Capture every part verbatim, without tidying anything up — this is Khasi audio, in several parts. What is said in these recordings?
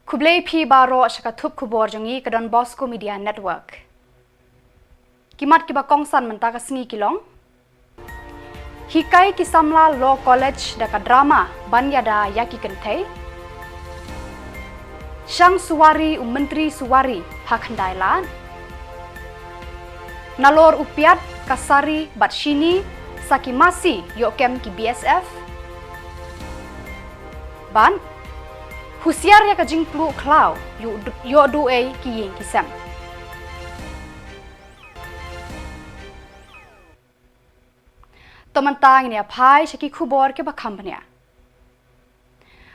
Khublei phi baroh sha ka thup khubor jong ngi ka Don Bosco Media Network. Ki mat kiba kongsan mynta ka sngi ki long: Hikai ki samla Law College da ka drama ban ïada ïa ki kynthei. Shang suwari u Myntri Suwari ha Khyndai Lad. Nalor u Piat, ka Sari bad Shini sa ki masi ïoh kem ki B S F. Bad husiar ïa ka jingpluh khlaw, ïoh du-, ïoh duh ei ki ïing ki sem. To mynta ngin ïa phai sha ki khubor kiba kham bniah.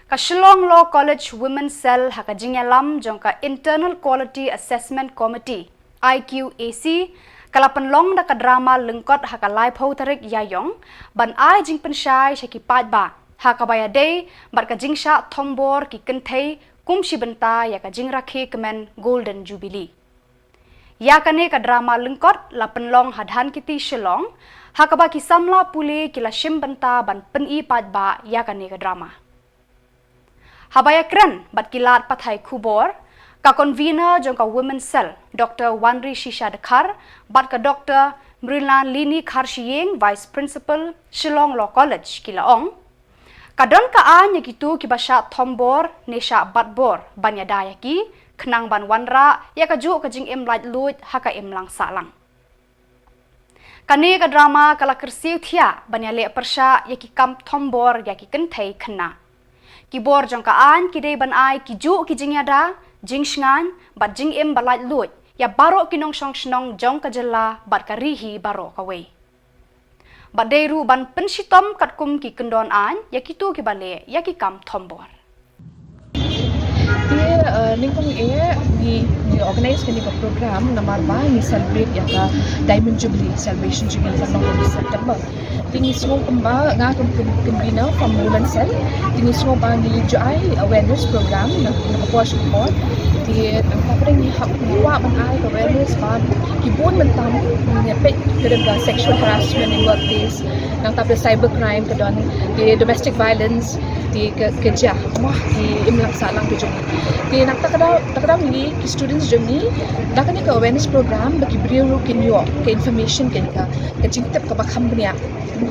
Ka Shillong Law College Women Cell ha ka jingïalam jong ka Internal Quality Assessment Committee, I Q A C, ka la pynlong da ka drama lyngkot ha ka laiphew tarik Ïaïong ban ai jingpynshai sha ki paidbah ha kaba ïadei bad ka jingshah thombor ki kynthei kum shi bynta ïa ka jingrakhe kmen Golden Jubilee. Ïa kane ka drama lyngkot la pynlong ha Dhankheti Shillong, ha kaba ki samla pule ki la shim bynta ban pyni paidbah ïa kane ka drama. Haba ïakren bad ki lad pathai khubor, ka convener jong ka Women Cell, Doctor Wanri Shisha Dkhar, bad ka Doctor Mrinalini Kharshiing, Vice Principal, Shillong Law College, ki la ong, ka don ka aiñ ïa kito kiba shah thombor ne shah batbor ban ïada ïa ki, khnang ban wanrah ïa kajuh ka jingim laitluid ha ka imlang sahlang. Kane ka drama ka la kyrsiew thiah ban ïaleh pyrshah ïa ki kam thombor ïa ki kynthei khynnah. Ki bor jong ka aiñ ki dei ban ai kijuh ki jingïada, jingshngaiñ bad jingim ba laitluid ïa baroh ki nongshong shnong jong ka jylla bad ka ri hi baroh kawei. Bad dei ruh ban pynshitom katkum ki kyndon aiñ ïa kito kiba leh ïa ki kam thombor. Te, eh, nyngkong eh ngi, ngi organize kane ka program namar ba ngi celebrate ïa ka Diamond Jubilee, celebration Jubilee ka long ha September. Te ngi sngew kumba nga kum, kum convener from Women Cell, te ngi sngew ba ngi ju ai awareness program na, na ka por sha ka por. Te nangta pat ngi hap, ngi kwah ban ai ka awareness ba ki bun mynta ngi peit ka don ka sexual harassment in workplace, nangta pat cyber crime ka don, te domestic violence, te ka, ka jia, mo, te imlang sahlang ka jong. Te nangta ka daw, ta ka daw ngi ki students jong ngi, da kane ka awareness program ba ki briew ruh kin ïoh ka information, kin ka, ka jingtip kaba kham bniah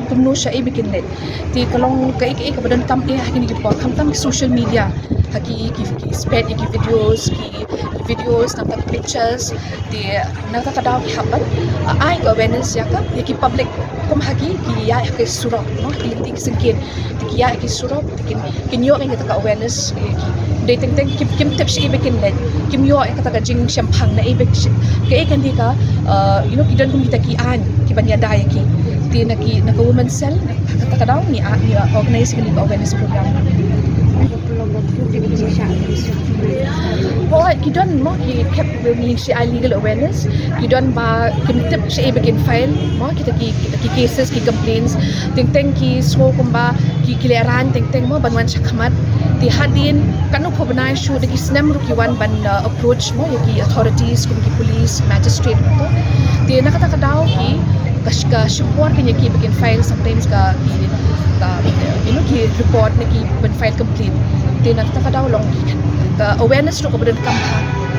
kumno shaei ba kin leit. Te ka long kaei kaei kaba donkam eh ha kine ki por, khamtam ki social media, ha ki, ki, ki spread ïa ki videos, ki, ki videos, nangta ki pictures. Te nangta ka daw ki hap ban, ah, ai ka awareness ïa ka, ïa ki public, kum ha ki, ki ïaid ha ki surok, no, ki lynti ki syngkien, te ki ïaid ha ki surok, te kin, kin ïoh ïa kata ka awareness, eh, ki, dei teng teng kim, kim tip shaei ba kin leit, kim ïoh ïa kata ka jingshemphang naei ba shi-, kaei kane ka, eh, you know, ki don kum kita ki aiñ kiban ïada ïa ki. Te na ki, na ka Women Cell, na kata ka daw ngi, ah, ngi organize kane ka awareness program. Hooid, ki don mo, ki khep ngi shi ai legal awareness, ki don ba kim tip shaei ba kin file mo, kita ki, kita ki cases, ki complaints. Teng teng ki sngew kumba ki, ki lehraiñ teng teng mo ban wan shakhmat. Te hadien katno phew bnai shuh da ki snem ruh ki wan ban, uh, approach mo ïa ki authorities kum ki police, magistrate mo. Te na kata ka daw ki, ka sh-, ka shim por kin ïa ki ba kin file, sometimes ka, ki, ka, you know, ki report ne ki ban file complaint. Te na kata ka daw long ki, ka awareness ruh kaba donkam ha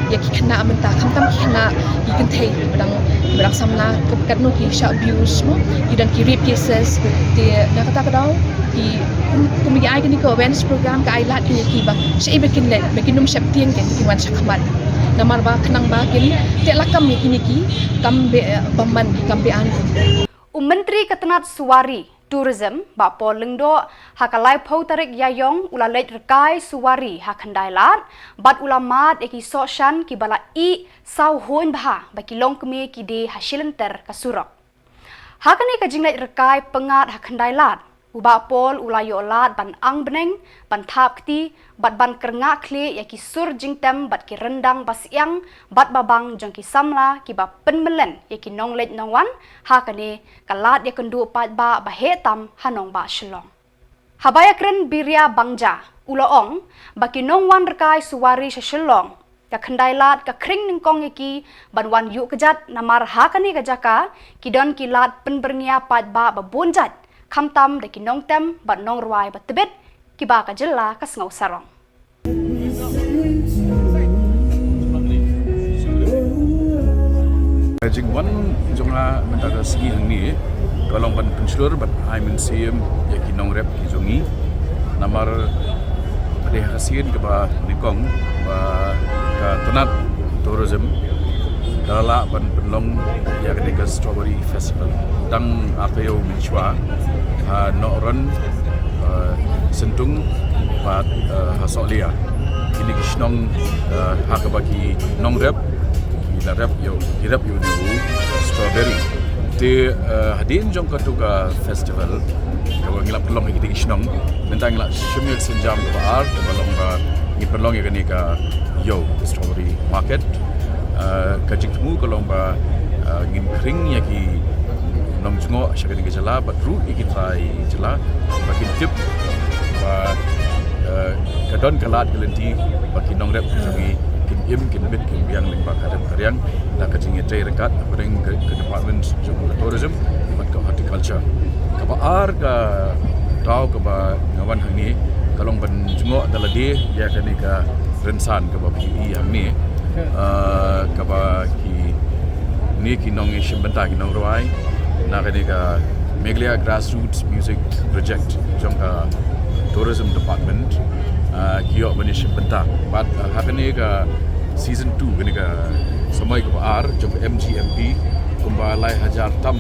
ïa ki khynnah mynta, khamtam ki khynnah, ki kynthei kiba dang, kiba dang samla, ka, katno ki shah abuse mo, ki don ki rape cases. Te na kata ka daw ki, kum, kum ki ai kane ka awareness program ka ai lad ïa ki ba shaei ba kin leit, ba kin ym sheptieng, kin, kin wan shakhmat. Namar ba khnang ba kin teh lakam ïa kine ki kam be, bymman, ki kam be-aiñ. U Myntri ka tnat suwari, Tourism, Bah Paul Lyngdoh, ha ka laiphew tarik Ïaïong u la leit rkai suwari ha Khyndai Lad, bad u la mad ïa ki sohshan kiba la ih saw huiñ bha ba ki longkmie ki die ha shilynter ka surok. Ha kane ka jingleit rkai pyngngad ha Khyndai Lad, u Bah Paul u la ïoh lad ban ang bneng, ban thap kti, bad ban kyrngah khlieh ïa ki sur jingtem bad ki ryndang ba syiang bad ba bang jong ki samla kiba pynmyllen ïa ki nongleit nongwan ha kane ka lad ïakynduh paidbah ba heh tam ha nongbah Shillong. Haba ïakren Biria Bangja, u la ong ba ki nongwan rkai suwari sha Shillong, ka Khyndai Lad ka khring nyngkong ïa ki ban wan ïuh kjat, namar ha kane ka jaka ki don ki lad pynbyrngia paidbah ba bun jait, khamtam da ki nongtem bad nongrwai ba tbit kiba ka jylla ka sngew sarong. Jingwan jong nga mynta ka sngi hangne ka long ban pynshlur bad ai mynsiem ïa ki nongrep ki jong ngi. Namar ka dei ha ka sien kaba nyngkong ba ka tnat tourism ka la lah ban pynlong ïa kane ka Strawberry Festival. Tang ar taïew mynshuwa ha Nohron, eh, Syntung bad, eh, ha Sohliya. Kine ki shnong, eh, ha kaba ki nongrep ki la rep ïa u, ki rep ïa une u strawberry. Te, eh, hadien jong katto ka festival kaba ngi la pynlong ha kine ki shnong, mynta ngi la shim ïa ka sienjam kaba ar kaba long ba ngi pynlong ïa kane ka ïew, ka strawberry market. Eh, ka jingthmu ka long ba, eh, ngin khring ïa ki nongjngoh sha kane ka jylla bad ruh ïa ki trai jylla ba kin tip ba, eh, ka don ka lad ka lynti ba ki nongrep ki jong ngi kin im, kin bit, kin biang lyngba ka rep ka riang da ka jingïatrei ryngkat hapdeng ka, ka department jong ka tourism bad ka horticulture. Kaba ar ka daw kaba nga wan hangne ka long ban jngoh da lade ïa kane ka rynsan kaba phi ïohi hangne. Ah, kaba kine ki nongïashim bynta, ki nongrwai na kane ka Meghalaya Grassroots Music Project jong ka Tourism Department, ah, ki ïoh ban ïashim bynta. Bad, ah, ha kane ka season two, kane ka samoi kaba ar jong ka M G M P, kumba lai hajar tam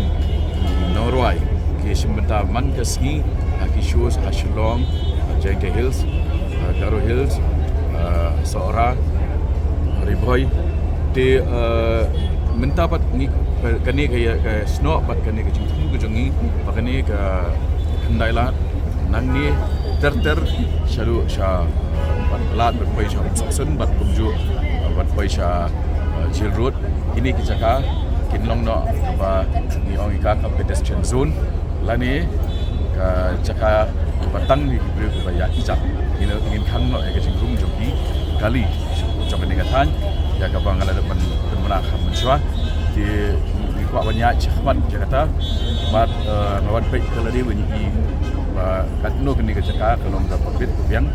nongrwai ki ïashim bynta man ka sngi ha ki shows ha Shillong, ha Jaintia Hills, ha Garo Hills, ha Sohra, Ri Bhoi. Te, eh, mynta pat ngi, kane ka, ka snoh bad kane ka jingthmu ka jong ngi ba kane ka Khyndai Lad nangne ter ter shaduh sha, eh, Lad ban poi sha Umsoksun bad kumjuh, eh, ban poi sha, eh, Jail Road. Kine ki jaka kin long noh kaba ngi ong ïa ka ka pedestrian zone lane ka jaka ba tang ïa ki briew kiba ïaid ki jaka. Ngin, ngin khang noh ïa ka jingrung jong ki kali jong kane ka thaiñ ïa kaba nga la dep ban pynbna ha mynshuwa. Te ngi kwah ban ïaid shakhmat ïa kata bad, eh, nga wan peit ka lade ban ïohi ba katno kane ka jaka ka long kaba bit ba biang,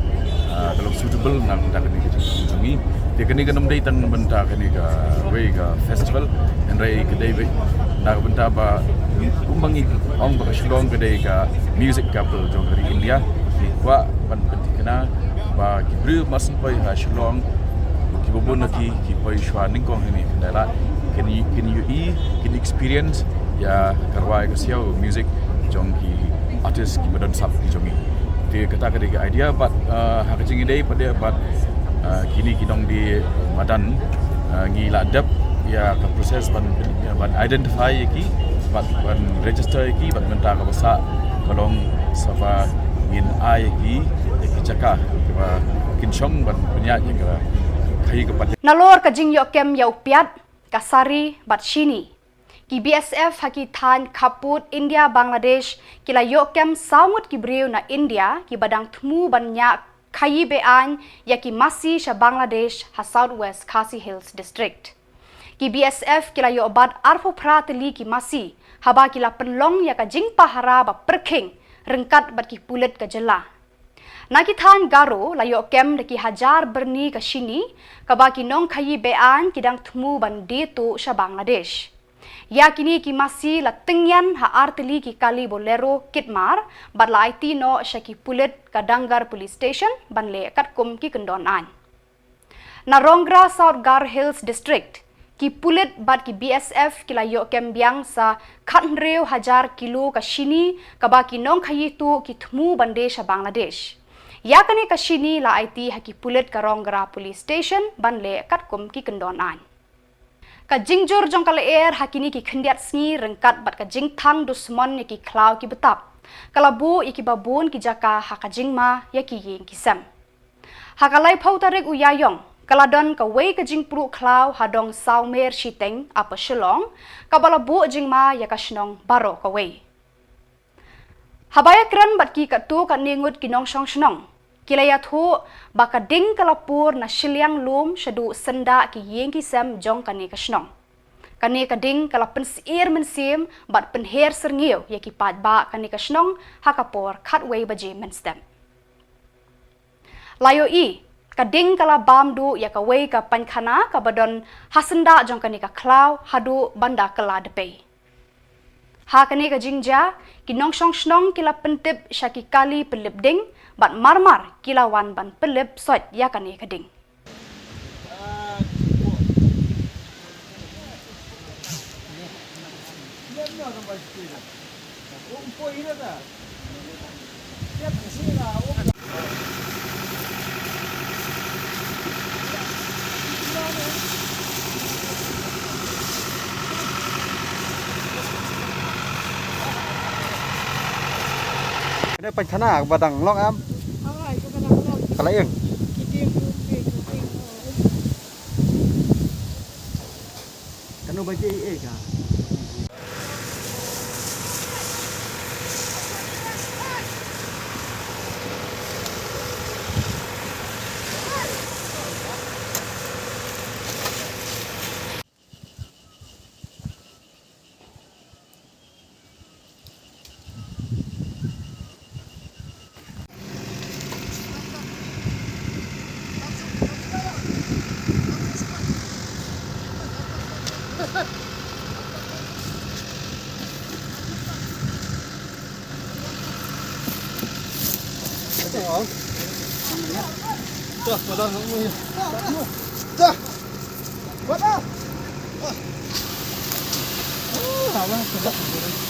ah, ka long suitable na ka bynta kane ka jingthmu jong ngi. Te kane kam dei tang na bynta kane kawei ka festival, hynrei ka dei beit na ka bynta ba kumba ngi ong ba ka Shillong ka dei ka music capital jong ka ri India. Ngi kwah ban pynthikna ba ki briew ba shu poi ha Shillong, kiba bun na ki, ki poi shuwa nyngkong hangne ha Khyndai Lad, kin, kin ïohi, kin experience ïa ka rwai ka siaw, music jong ki artist kiba don sap ki jong ngi. Te kata ka dei ka idea bad, ah, ha ka jingïadei pat de bad, ah, kine ki nongdie madan, ah, ngi la dep ïa ka process ban, ïa ban identify ïa ki bad ban register ïa ki bad mynta kaba sah ka long sa ba ngin ai ïa ki ïa ki jaka kiba kin shong ban pynïaid ïa ka khaïi ka pat. Nalor ka jingïoh kem ïa u piat, ka sari bad shini, ki B S F ha ki thaiñ khappud India Bangladesh ki la ïoh kem saw ngut ki briew na India kiba dang thmu ban ñiah khaïi be-aiñ ïa ki masi sha Bangladesh ha South West Khasi Hills District. Ki B S F ki la ïoh bat arphew phra tylli ki masi haba ki la pynlong ïa ka jingpahara ba pyrkhing ryngkat bad ki pulit ka jylla. Na ki thaiñ Garo la ïoh kem da ki hajar byrni ka shini kaba ki nongkhaïi be-aiñ ki dang thmu ban die tuh sha Bangladesh. Ïa kine ki masi la tyngian ha ar tylli ki kali Bolero kit mar bad la aiti noh sha ki pulit ka Dangar Police Station ban leh katkum ki kyndon aiñ. Na Rongra South Garo Hills District, ki pulit bad ki B S F ki la ïoh kem biang sa khathynriew hajar kilo ka shini kaba ki nongkhaïi tuh ki thmu ban die sha Bangladesh. Ïa kane ka shini la aiti ha ki pulit ka Rongra Police Station ban leh katkum ki kyndon aiñ. Ka jingjur jong ka lyer ha kine ki khyndiat sngi ryngkat bad ka jingthang dusmon ïa ki khlaw ki btap ka la buh ïa kiba bun ki jaka ha ka jingma ïa ki ïing ki sem. Ha ka laiphew tarik u Ïaïong ka la don kawei ka jingpluh khlaw ha dong Sawmer Shiteng, Upper Shillong, kaba la buh jingma ïa ka shnong baroh kawei. Haba ïakren bad ki katto katne ngut ki nongshong shnong, ki la ïathuh ba ka ding ka la pur na shiliang lum shaduh syndah ki ïing ki sem jong kane ka shnong. Kane ka ding ka la pynsyier mynsiem bad pynher syrngiew ïa ki paidbah kane ka shnong ha ka por khatwei baje mynstep. La ïohi, Ka ding ka la bam duh ïa kawei ka painkhana kaba don ha syndah jong kane ka khlaw haduh ban da kylla dpei. Ha kane ka jingjia, ki nongshong shnong ki la pyntip sha ki kali pynlip ding, bad mar mar ki la wan ban pynlip soit ïa kane ka ding. Kane painkhana kaba dang long em? Hooid, kaba dang long. Ka la ïeng. Ki ding, ki ding, ki ding. Kano ba ki ei ei ka?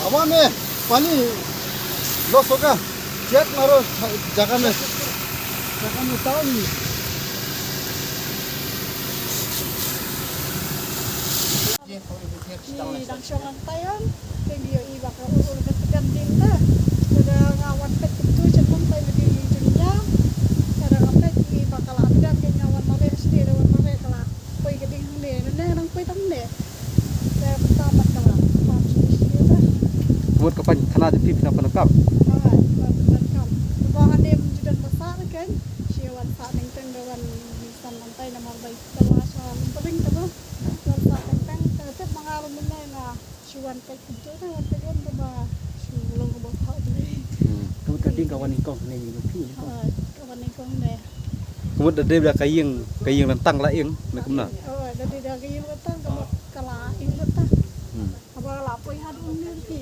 Awa me, pani lo soka, chet maro jaga me, jaga me tahu ni. Ki dang shong hangtai, te ngi ïohi ba ka ur ur ka pdem ding ta. Te da nga wan peit kumtu, chen hangtai ba dei jingïa. Te da nga peit ngi ba ka la pdem, te nga wan mareh sdie, da wan mareh ka la poi ka ding hangne, ne nang poi tang ne. Te kumta pat ka la pam sdie sdie ta. Mut ka painkhana jong phi phi nang pyndonkam? Hooid, pyndonkam. Ba hangne ym ju don ba sah re kein. Shi wan sah teng teng, da wan san hangtai namar ba i kylla sha Lyngpdeng te ba. Wan sah teng teng, te tip ma nga ruh mynne nga shu wan peit kumtu, te wan peit wan te ba shu long kaba pha u Blei. Hmm. Ka mut ka ding ka wan nyngkong ne, ïa phi nyngkong? Hooid, ka wan nyngkong ne. Ka mut da dei da ka ïing, ka ïing ryntang la ïeng ne kumno? Hooid, da dei da ka ïing ryntang, ka mut ka la ïeng ryntang. Hmm. Haba la poi haduh ne phi,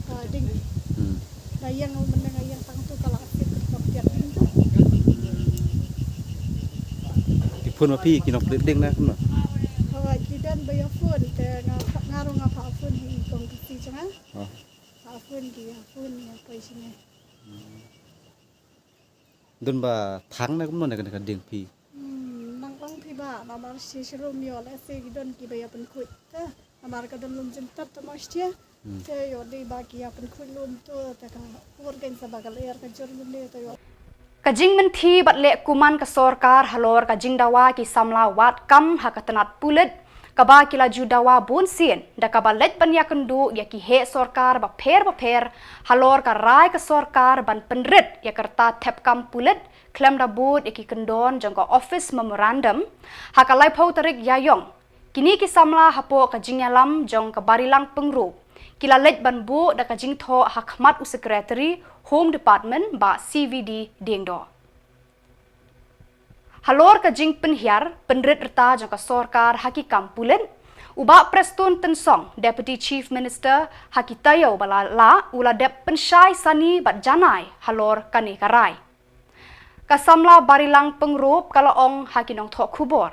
ka ding. Hmm. Da ïeng, mynne nga ïeng tang tu ka la tip ka pdiat ding tu. Ki phone ma phi ki nongpynlip ding ne kumno? Hooid, ki don ba ïa phone, te nga, nga ruh nga phah phone ha i kong ka phi jong nga. Oh. Phah phone ki, ïa phone ïa poi sha ngi. Don ba thang ne kumno ne kane ka ding phi? Hmm, nang ong phi ba, namar shi shirum ïoh lehse ki don kiba ïa pynkhuid. Te, namar ka don lum jyntat te mostia. Hmm. Te ïoh dei ba ki ïa pynkhuid lum to, te ka ur kein sa ba ka lyer ka jur lum ne te ïoh. Ka jingmynthi bad leh kuman ka sorkar halor ka jingdawa ki samla wad kam ha ka tnat pulit, kaba ki la ju dawa bun sien, da kaba leit ban ïakynduh ïa ki heh sorkar bapher bapher, halor ka rai ka sorkar ban pynrit ïa ka rta thep kam pulit, khlem da bud ïa ki kyndon jong ka office memorandum, ha ka laiphew tarik Ïaïong. Kine ki samla hapoh ka jingïalam jong ka Barilang Pyngrope, ki la leit ban buh da ka jingthoh ha khmat u Secretary Home Department Bah C V D Diengdoh. Halor ka jingpynhiar, pynrit rta jong ka sorkar ha ki kam pulit, u Bah Prestone Tynsong, Deputy Chief Minister, ha ki taïew ba la lah, u la dep pynshai sani bad janai halor kane ka rai. Ka samla Barilang Pyngrope ka la ong ha ki nongthoh khubor.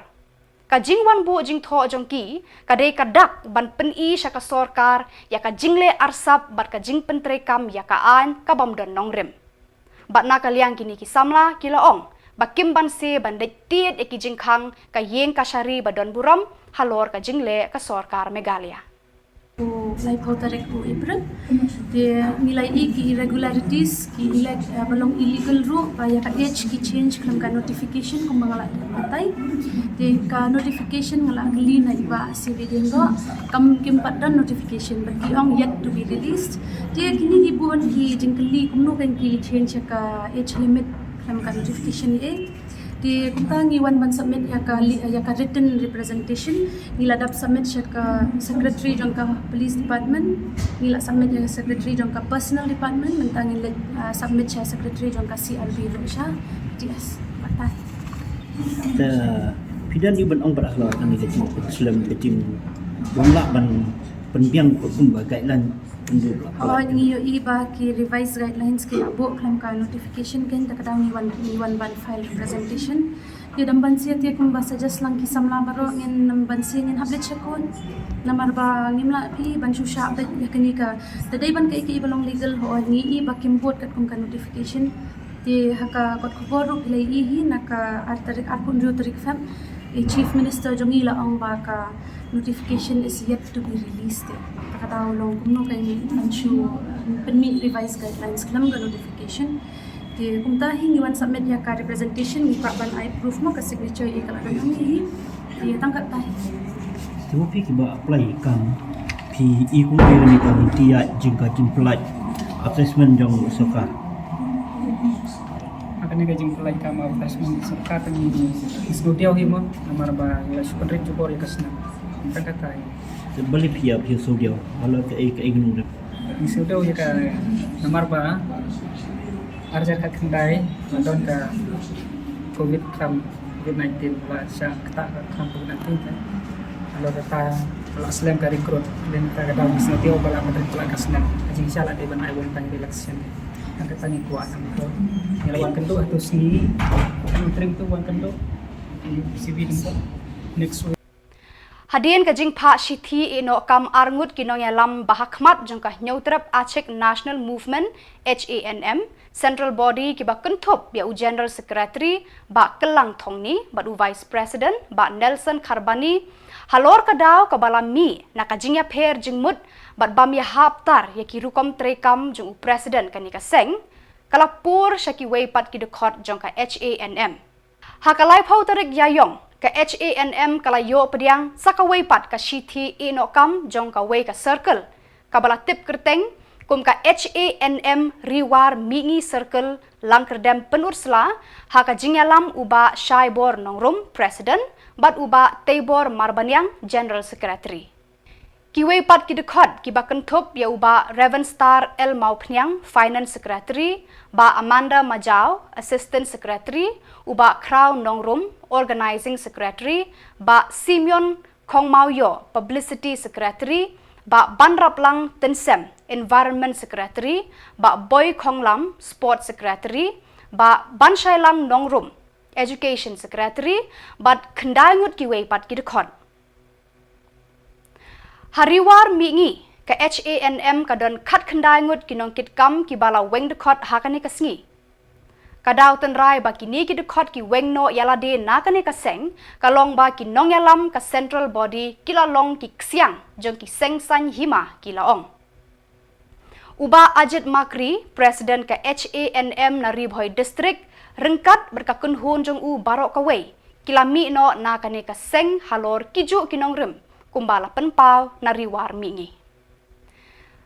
Ka jingwan buh jingthoh jong ki, ka dei ka dak ban pyni sha ka sorkar, ïa ka jingleh arsap bad ka jingpyntreikam ïa ka aiñ kabym don nongrim. Bad na ka liang kine ki samla ki la ong ba kim banse ban dei tied ïa ki jingkhang ka ïing kashari ba don burom halor ka jingleh ka sorkar Meghalaya. Laiphew tarik u April. Te ngi la ïohi ki irregularities, ki elect, eh, ba long illegal ruh, ba ïa ka age ki change khlem ka notification kumba nga la batai. Te ka notification nga la kylli na i Bah C V D Diengdoh, kam kim pat don notification, ba ki ong yet to be released. Te kine ki bun ki jingkylli kumno kan ki change ïa ka age limit khlem ka notification eh. Te kumta ngi wan ban submit ïa ka li-, ïa ka written representation, ngi la dep submit sha ka secretary jong ka police department, ngi la submit ïa ka secretary jong ka personnel department, mynta ngi la, ah, submit sha secretary jong ka C R B ruh sha T S. Batai. Te phi don ïa ban ong bad halor kane ka jingpynslem ka jingwang lah ban pynbiang kum ba guideline pynduh. Oh, ngi ïohi ba ki revised guidelines ki la buh khlem ka notification, kan ta ka daw ngi wan, ngi wan ban file representation. Te dang ban siew te kum ba suggest lang ki samla baroh, ngin dang ban siew ngin hap leit sha court. Namar ba ngim lah phi ban shu shah beit ïa kane ka. Te dei ban kaei kaei ba long legal, oh, ngi ïohi ba kim bud katkum ka notification. Te ha ka kot khubor ruh phi la ïohi hi, na ka ar tarik, arphew hynriew tarik Feb, i Chief Minister jong ngi la ong ba ka notification is yet to be released. Te ta ka daw long kumno kan shu pynmih revised guidelines khlem ka notification. Te kumta hi ngi wan submit ïa ka representation, ngi kwah ban ai proof mo, ka signature ïa ka la don hangne hi. Te tang katta hi. Te ma phi kiba apply kam, phi i kumno ïa kane ka lynti ïa jong ka jingpyllait attachment jong sorkar? Ha kane ka jingpyllait kam attachment jong sorkar te ngi sngewdiaw hi mo, namar ba ngi la shu pynrit jubor ïa ka snem. Tang katta hi. Te balei phi ïa phi sngewdiaw? Ba la kaei kaei ngi nang dep? Ngi sngewdiaw ïa ka namar ba ar hajar khatkhyndai la don ka covid kam, covid nineteen, la shah ktah ka kam covid nineteen ka. Halor kata la slem ka recruit, lane kata ka daw ngi sngewdiaw ba la pynrit palat ka snem. Ka jingshah la dei ban ai won tang relaxation. Tang kata ngi kwah nang to. Ngi la wan kynduh ha tu sngi. Ngi tring tu wan kynduh. Ngi C V nang to. Next week. Hadien ka jingphah shithi ïeh noh kam arngut ki nongïalam ba ha khmat jong ka Hynñiewtrep Achik National Movement, H A N M, Central Body kiba kynthup ïa u General Secretary Bah Kyllang Thongni bad u Vice President Bah Nelson Kharbani, halor ka daw kaba la mih na ka jingïapher jingmut bad bam ïahap tar ïa ki rukom treikam jong u President kane ka seng, ka la pur sha kiwei pat ki dkhot jong ka H A N M. Ha ka laiphew tarik Ïaïong, ka H A N M ka la ïoh pdiang sa kawei pat ka shithi ïeh noh kam jong kawei ka circle, kaba la tip kyrteng kum ka H A N M Ri War Mihngi Circle, Langkyrdem Pynursla, ha ka jingïalam u Bah Shaibor Nongrum, President, bad u Bah Teibor Marbaniang, General Secretary. Kiwei pat ki dkhot kiba kynthup ïa u Bah Reverend Star L Mawphniang, Finance Secretary, Bah Amanda Majaw, Assistant Secretary, u Bah Khraw Nongrum, Organizing Secretary, Bah Simeon Khongmawïoh, Publicity Secretary, Bah Banraplang Tynsem, Environment Secretary, Bah Boy Khonglam, Sport Secretary, Bah Banshailang Nongrum, Education Secretary, bad khyndai ngut kiwei pat ki dkhot. Ha Ri War Mihngi, ka H A N M ka don khatkhyndai ngut ki nongkitkam kiba la weng dkhot ha kane ka sngi. Ka daw tynrai ba kine ki dkhot ki weng noh ïa lade na kane ka seng, ka long ba ki nongïalam ka Central Body ki la long ki ksiang jong ki seng saiñ hima, ki la ong. U Bah Ajit Makri, President ka H A N M na Ri Bhoi District, ryngkat bad ka kynhun jong u baroh kawei, ki la mih noh na kane ka seng halor kijuh ki nongrim, kumba la pynpaw na Ri War Mihngi.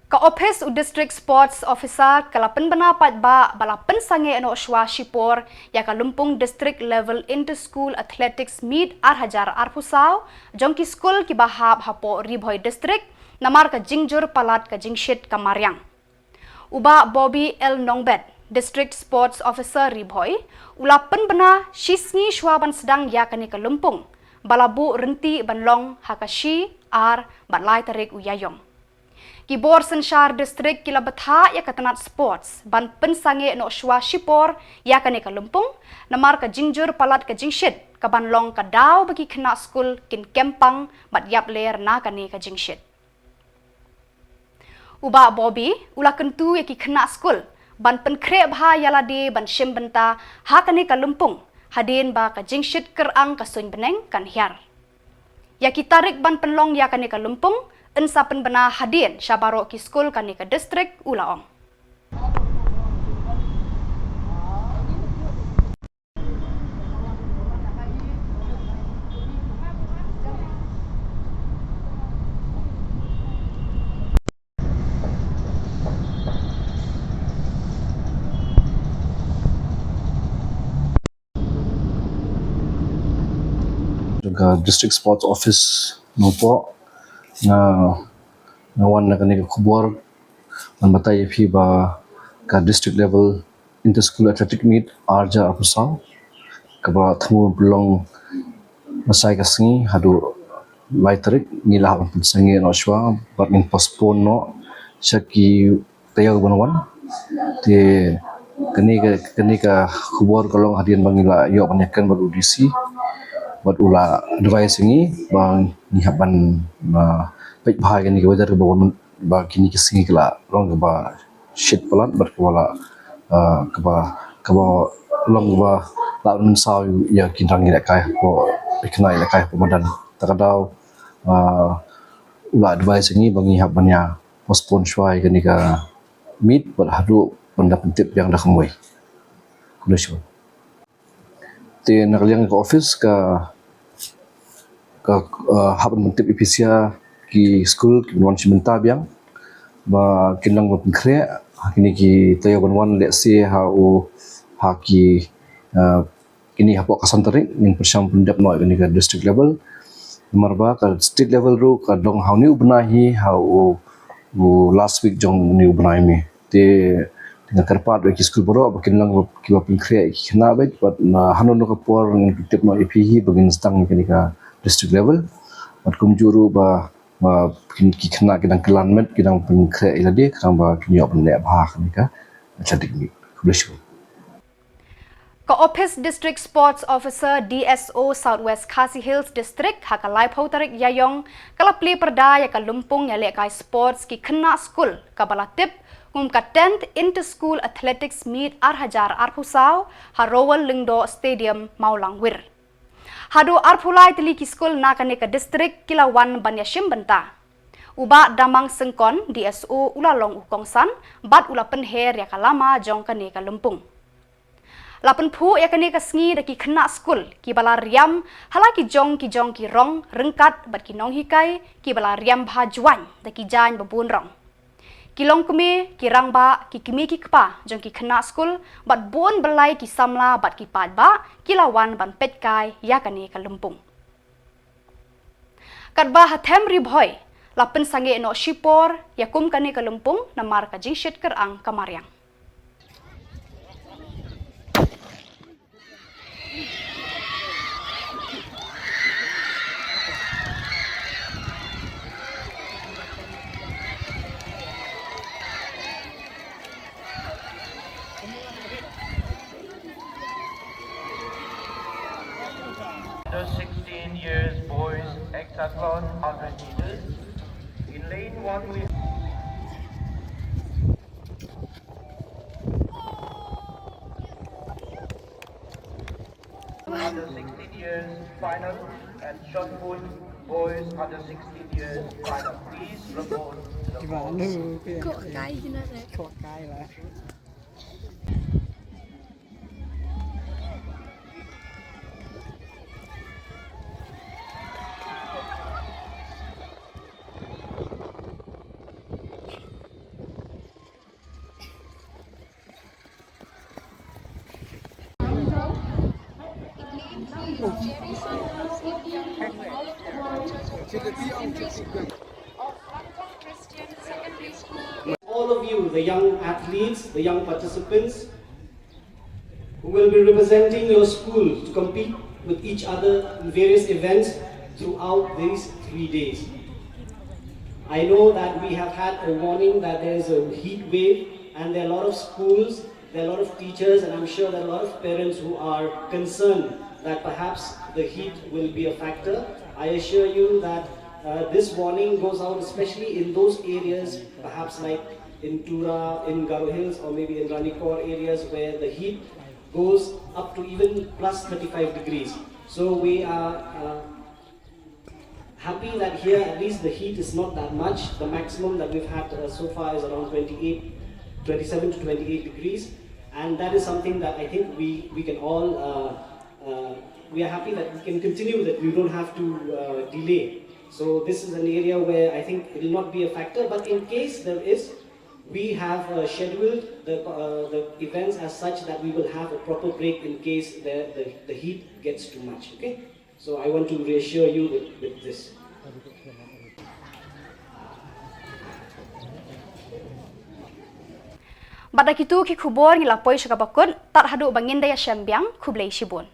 Ka ophis u District Sports Officer ka la pynbna paidbah ba la pynsangeh noh shuwa shipor ïa ka lympung District Level Inter School Athletics Meet ar hajar arphew saw jong ki skul kiba hap hapoh Ri Bhoi District, namar ka jingjur palat ka jingshit ka mariang. U Bah Bobby L Nongbet, District Sports Officer Ri Bhoi, u la pynbna shisngi shuwa ban sdang ïa kane ka lympung, ba la buh ryntih ban long ha ka shi, ar bad lai tarik u Ïaïong. Ki bor synshar district ki la bthah ïa ka tnat sports ban pynsangeh noh shuwa shipor ïa kane ka lympung, namar ka jingjur palat ka jingshit ka ban long ka daw ba ki khynnah skul kin kem pang bad ïap ler na kane ka jingshit. U Bah Bobby u la kyntu ïa ki khynnah skul ban pynkhreh bha ïa lade ban shim bynta ha kane ka lympung, hadien ba ka jingshit kyrang ka suiñ bneng kan hiar. Ïa ki tarik ban pynlong ïa kane ka lympung yn sa pynbna hadien sha baroh ki skul kane ka district, u la ong. Jong ka District Sports Office Nongpoh, nga, nga wan na kane ka khubor ban batai ïa phi ba ka District Level Inter School Athletic Meet ar hajar arphew saw kaba thmu pynlong na sai ka sngi haduh lai tarik, ngi la hap pynsangeh noh shuwa bad ngin postpone noh sha ki taïew ban wan. Te kane ka, kane ka khubor ka long hadien ba ngi la ïoh ban ïakren bad u D C bad u la advise ïa ngi ba ngi hap ban, ah, peit bha ïa kane ka weather kaba wan, ba kine ki sngi ki la long kaba shit palat bad kaba la, ah, kaba, kaba long kaba la mynsaw ïa ki nongïalehkai hapoh, ki nongïalehkai hapoh madan. Ta ka daw, ah, u la advise ïa ngi ba ngi hap ban ïa postpone shuwa ïa kane ka meet bad haduh ban da pyntip biang da kumwei. Khublei shibun. Te na ka liang ka office ka, ka, ah, hap ban pyntip ïa phi sha ki skul kiban wan shim bynta biang ba kin long ba pynkhreh ha kine ki taïew ban wan, lehse ha u, ha ki, ah, kine hapoh ka san tarik ngin pyrshang pyndep noh ïa kane ka district level. Namar ba ka state level ruh ka dang ha une u bnai hi, ha u, u last week jong une u bnai May. Te nga kyrpad ïa ki skul baroh ba kin long kiba pynkhreh ïa ki khynnah beit, bad na hano hano ka por ngin pyntip noh ïa phi hi ba ngin sdang ïa kane ka district level. Bad kumjuh ruh ba, ba kin, ki khynnah ki dang kylla met, ki dang pynkhreh ïa lade, khnang ba kin ïoh ban leh bha ha kane ka athletic meet. Khublei shibun. Ka Office District Sports Officer, D S O, South West Khasi Hills District, ha ka laiphew tarik Ïaïong, ka la plie pyrda ïa ka lympung ïalehkai sports ki khynnah skul kaba la tip kum ka tenth Inter School Athletics Meet ar hajar arphew saw ha Rowell Lyngdoh Stadium, Mawlangwir. Haduh arphew lai tylli ki skul na kane ka district ki la wan ban ïashim bynta. U Bah Damang Syngkon, D S O, u la long u kongsan bad u la pynher ïa ka lama jong kane ka lympung. La pynphuh ïa kane ka sngi da ki khynnah skul kiba la riam ha la ki jong ki jong ki rong ryngkat bad ki nonghikai kiba la riam bha jwaiñ da ki jaiñ ba bun rong. Ki longkmie, ki rangbah, ki kmie ki kpa jong ki khynnah skul bad bun blei ki samla bad ki paidbah ki la wan ban peitkai ïa kane ka lympung. Katba ha them Ri Bhoi la pynsangeh noh shipor ïa kum kane ka lympung namar ka jingshit kyrang ka mariang. Under sixteen years boys hexathlon hundred meters. In lane one we under sixteen years final and shot put boys under sixteen years final. Please report to the court. All of you, the young athletes, the young participants, who will be representing your school to compete with each other in various events throughout these three days. I know that we have had a warning that there is a heat wave, and there are a lot of schools, there are a lot of teachers, and I'm sure there are a lot of parents who are concerned that perhaps the heat will be a factor. I assure you that, uh, this warning goes out especially in those areas, perhaps like in Tura, in Garo Hills, or maybe in Ranikor areas where the heat goes up to even plus thirty-five degrees. So we are, uh, happy that here at least the heat is not that much. The maximum that we've had, uh, so far is around twenty-eight, twenty-seven to twenty-eight degrees. And that is something that I think we, we can all, uh, uh, we are happy that we can continue, that we don't have to, uh, delay. So this is an area where I think it will not be a factor, but in case there is, we have, uh, scheduled the, uh, the events as such that we will have a proper break in case the, the, the heat gets too much, okay? So I want to reassure you with, with this. Bad da kitu ki khubor ngi la poi sha kaba kut, tad haduh ba ngin da ïashem biang, khublei shibun.